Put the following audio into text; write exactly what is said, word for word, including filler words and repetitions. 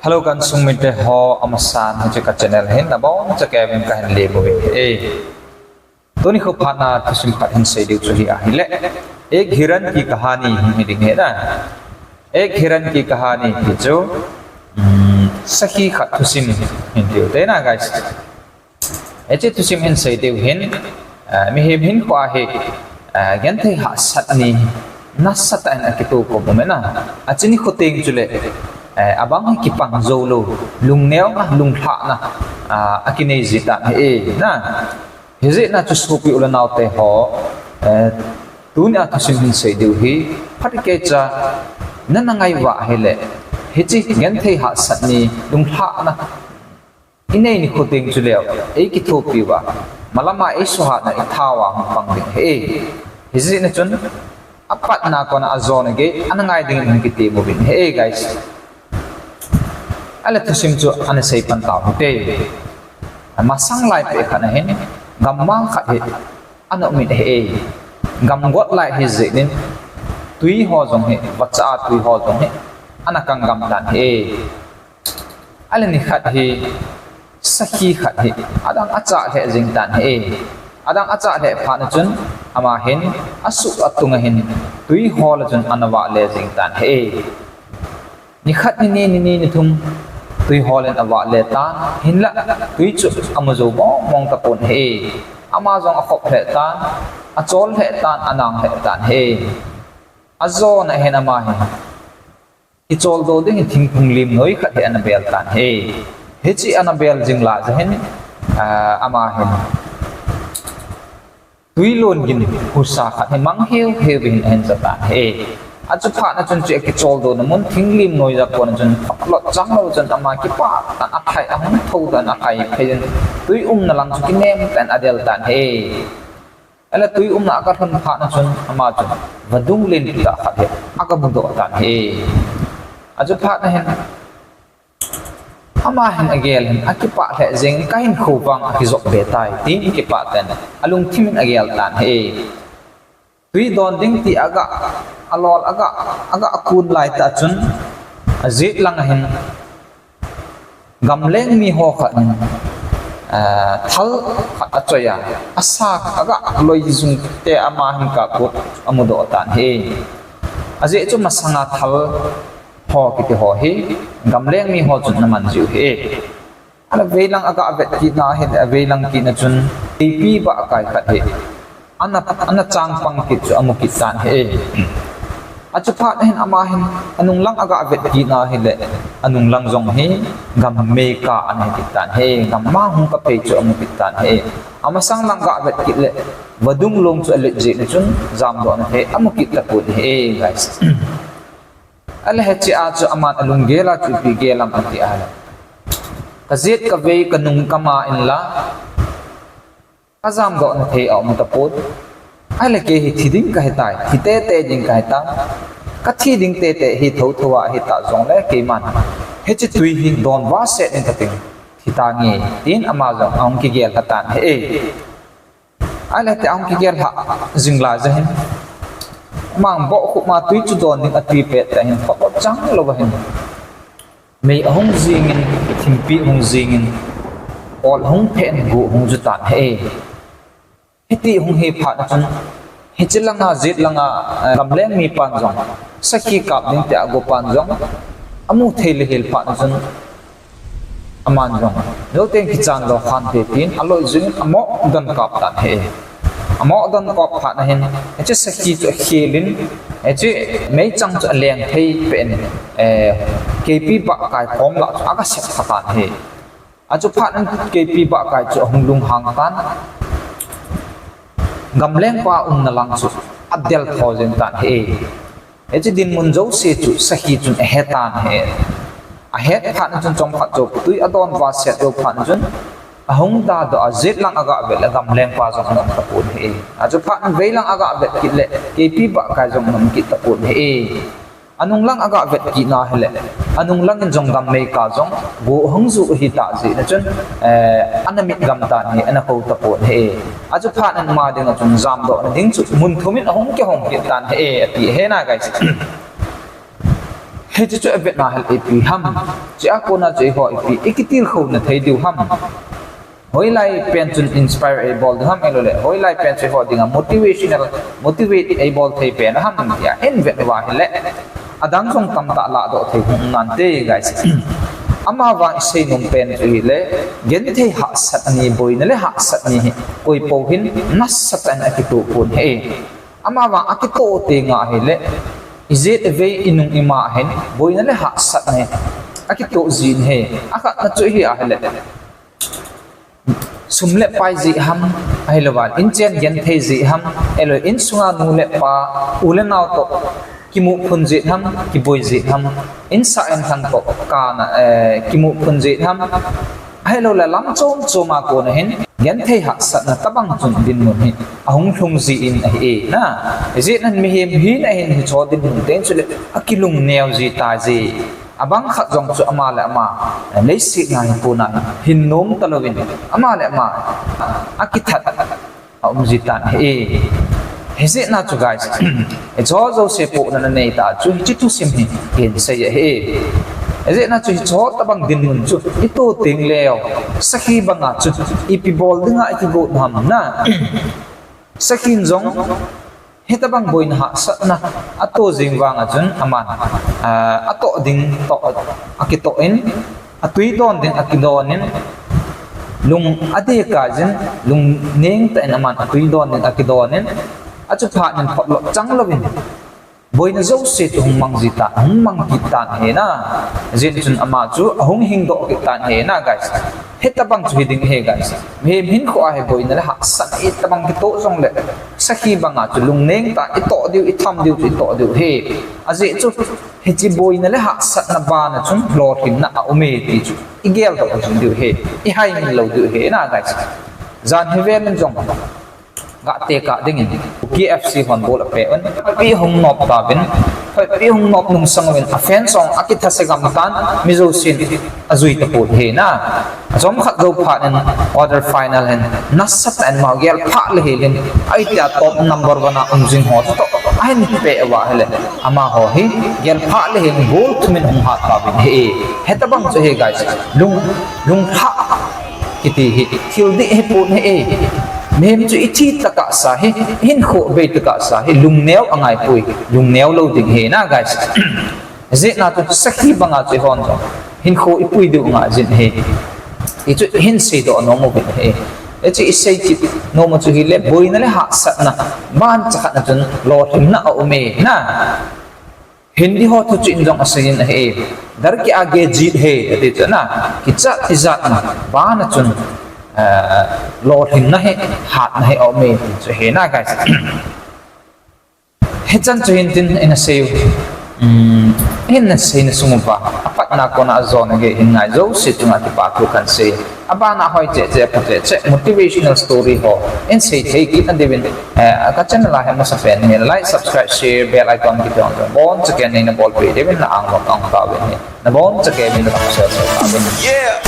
Hello, ka insung mite ho, amasan hiche ka channel hin nabonchauvin kahin lemu uve. Tuni kho phatna thusim khat hin sei diu chu hi ahile, एक हिरण की कहानी hung hi ding ahi na. एक हिरण की कहानी ti chu, um, sakhi khat thusim hin tiu te na, guys. Hiche thusim hin sei diu hin, eh, mihem hinkho hi, eh, genthei hahsat ni nasatah in akitoh khom um e na. Ache nikho teng chule, eh, abang hi kipang jou lou, lungneo na, lunglhah na, ah, akinei ji tan ahi na. Hijeh a chu sopi u le nao te ho, eh, tunia thusim hin sei diu hi, phat keicha nana ngai uva ahile, hiche genthei hahsat ni, lunglhah na, inei nikho teng chuleh, eikithopi uva, malama eisuhatna ithao a hung pang ding ahi. Hijeh a chun, apatna kona ajona gei, ana ngai dingin hung kitem uvin ahi, guys. Ahile thusim chu ana sei pan tau hite. Masang lai peh khat ahin, gammang khat hi ana um in ahi. Gam got lai hijeh in, tui ho jong hi, vacha a tui ho jong hi, ana kang gam tan ahi. Ahile nikhat hi, sakhi khat hi, adang achah lheh jing tan ahi. Adang achah lheh phat na chun, ama hin, asuh atung ahin, tui hol a chun ana vah le jing tan ahi. Nikhat, nini, nini, nithum, tui hol in avah le tan, hinlah, tui chu amu jou mong mong tapon ahi. Ama jong akhop lheh tan, achol lheh tan, anang lheh tan ahi. Ajona hin ama hin, kicholdo ding hi thingphung lim noi khat hi ana bel tan ahi. Hiche ana bel jing lai jeh hin, ah, ama hin, tui lon gin husa khat hi mang heu heu in ahin ja tan ahi. Achuphat na chun chu akicholdo na mun thing lim noi ja kona chun, lot chang lou chun ama kipah tan, athai ahung thou tan, akai phei in, tui umna lang chu kinem tan adel tan ahi. Ahile tui umna a aga lhun phat na chun, ama chun vadung len tah khat hi aga mudoh tan ahi. Achuphat na hin, ama hin agel in, akipah lheh jeng in, kahinkho vang akijop be tai, tin kipah tah in, alungthim in agel tan ahi. Tui don ding ti aga, alol aga, aga kun lai tah chun, ajet lang ahin, gamleng mi ho khat in, ah, thal khat achoi a, asa aga loi jung te ama hin kap got amudoh tan ahi. Ajeh chu masanga thal ho kiti ho hi, gamleng mi ho chun ana man jiu ahi. Ahile veilang aga vet kit na ahile, aveilang kit na chun, teipi bahkai khat hi, ana, ana chang pang kit chu amu kit tan ahi. Achuphat na hin ama hin, anung lang aga vet kit na ahile, anung lang jong hi, gam meikah ana hi kit tan ahi. Gammang hung kaphei chu amu kit tan ahi. Amasang lang aga vet kit le, vadung long chu alet jeh na chun, jamdohna thei amu kit tapon ahi, guys. Ahile hiche a chu aman alunggel a chu ipi gel ham ati ahile, kajet kavei kanung kama inla, kajamdohna thei aum tapon. Ahile kei hi thi ding kahitai, thi tete ding kahitai. Kathi ding tete hi thotho a hita jongle keiman, hiche tui hi don vaset in kating, thi tange, tin ama jong ahung kigel lha tan ahi. Ahile tia ahung kigel lha jing lai jeh hin, ama bohkhup ma tui chu don ding ati pet tah hin, phabep chang lou ahin, mei ahung jing in, thimpi ahung jing in, ol ahung pheh in, go ahung ju tan ahi. Hiti hung hi phat na chun, hiche langa, jet langa, eh, gamleng mipan jong, sakhi kap ding tia agopan jong, amu thei le hel phat na chun, aman jong, jouteng kichan lou khante tin, aloi jun, amoh don kap tan ahi. Amoh don kap phat na hin, hiche sakhi chu akhel in, hiche meichang chu aleng thei peh in, eh, keipi bahkai kom lah chu aga sep kha tan ahi. Achuphat in keipi bahkai chu ahung lunghang tan, gamlengpa umna lang chu adel tho jeng tan ahi. Hiche dinmun jouse chu sakhi chun ahe tan ahi. Ahet phat na chun chomkhat jouphatui adon vaset jou phat na chun, ahung dadoh a jet lang aga vet le gamlengpa jong ana um tapon ahi. Achuphat in veilang aga vet kit le keipi bahkai jong ana um kit tapon ahi. Anung lang aga vet kit na hile, anung lang in jong gam meikah jong go ahung ju ahitah jeh na chun, eh, ana mit gam tan ahi, ana kou tapon ahi. Achuphat in ama dinga chun jamdohna ding chu mun thum in ahung kihong kit tan ahi, ati ahi na, guys. Hiche chu avetna hel ipi ham. Chua kona chu eiho ipi ikitilkhouna thei diu ham. Hoilai pen chun inspire eibol diu ham, ahilouleh hoilai pen chu eiho dinga motivational, motivate eibol thei pen ham tia ivet uva ahile, adang jong tamtah ladoh thei hung nante, guys. Amavang iseinom pen chu ahile, genthei hahsatna ni, boina le hahsatna ni hi koipou hin nasatah in akitoh pon ahi. Amavang akitoh tenga ahile, ijet ivei inung ima hin boina le hahsatna hi akitoh jin ahi. Akhatna chu hi ahile, sum le pai jeh ham, ahilouva inchen genthei jeh ham, ahilou insunga nu le pa, u le nao toh kimuphun jeh ham, kiboi jeh ham, insah inlhang toh kana, eh, kimuphun jeh ham, ahilouleh lam chom choma kona hin genthei hahsatna tobang chun dinmun hi ahung lhung jin ahi e na. Ijeh inem mihem hina hin hiche dinmun teng chule akilungneo ji taije. Abang khat jong chu ama le ama, eh, leiset a hi kona hin nom talouvin, ama le ama akithat aum ji tan ahi. Hijeh a chu, guys, hiche jouse pohna nanei tah chu hiche thusim hi kahin sei ahi. Hijeh a chu hiche tobang dinmun chu ito tengleu, sakhi banga chu ipi bol dinga ikigot ham na. Sakhin jong hitobang boina hahsatna ato jing vanga chun aman, ah, atoh ding toh akitoh in, atwi don ding akidon in, lung adeka jin, lungneng tah in aman atwi don ding akidon in, achuphat in phot lou chang louvin boina jouse chu hung mang ji tan, hung mang kit tan ahi na. Hijeh chun ama chu ahung hingdoh kit tan ahi na, guys. Hitobang chu hiding ahi, guys. Mihem hinkhoa hi boina le hahsatna itobang kitoh jongle, sakhi banga chu lungneng tah itoh diu, itham diu chu itoh diu ahi. Ajeh chu hiche boina le hahsatna bana chun lolhinna aume ti chu igeldoh jing diu ahi. Ihaimil lou diu ahi na, guys. Jan hi velin jong gah tekah dingin Kuki FC hon bol apeh un. Hoipi hung nop tauvin, hoipi hung nop nungsang uvin, a fans jong akithase gam tan, mi jousen ajui tapon ahi na. Chomkhat jou phat in quarter final hin nasatah in amaho gelphah le helin, ahitia top number one a um jing ho toh ahin peh uva ahile, amaho hi gelphah le helin goal thum in hung hat tauvin ahi. Hitobang chu ahi, guys, lung, lunglhah kiti hi thil dih ahipon ahi. Mihem chu ithi tah kasa hi, hinkho bei tah kasa hi lungneo angaipoi, lungneo lou ding ahi na, guys. Hijeh a chu sakhi banga chu eihon jong hinkho ipui diu angai jin ahi. Hichu hin seidoh nom uvin ahi. Hichu isei kit nom u chu ahile, boina le hahsatna ban chakhat na chun lolhinna aume na. Hindi ho thu chu in jong asei in ahi. डर के आगे जीत है ati chu na. Kichat tijatna bana chun, eh, lolhinna hi, hatna hi aume ti chu ahi na, guys. Hichan chu hintin ina sei u. Um, ina seina sung uva apatna kona ajona gei hin ngai jouse chunga kipa thu kahin sei. Abana hoi cheh cheh, apha cheh cheh, motivational story ho in sei thei kit na diuvin, eh, ka channel a hi amasapen in like, subscribe, share, bell icon kiti ho chu nabonchauvin neina bolpeh diuvin na angmo kahung tauvin ahi. Nabonchauvin na share tauvin.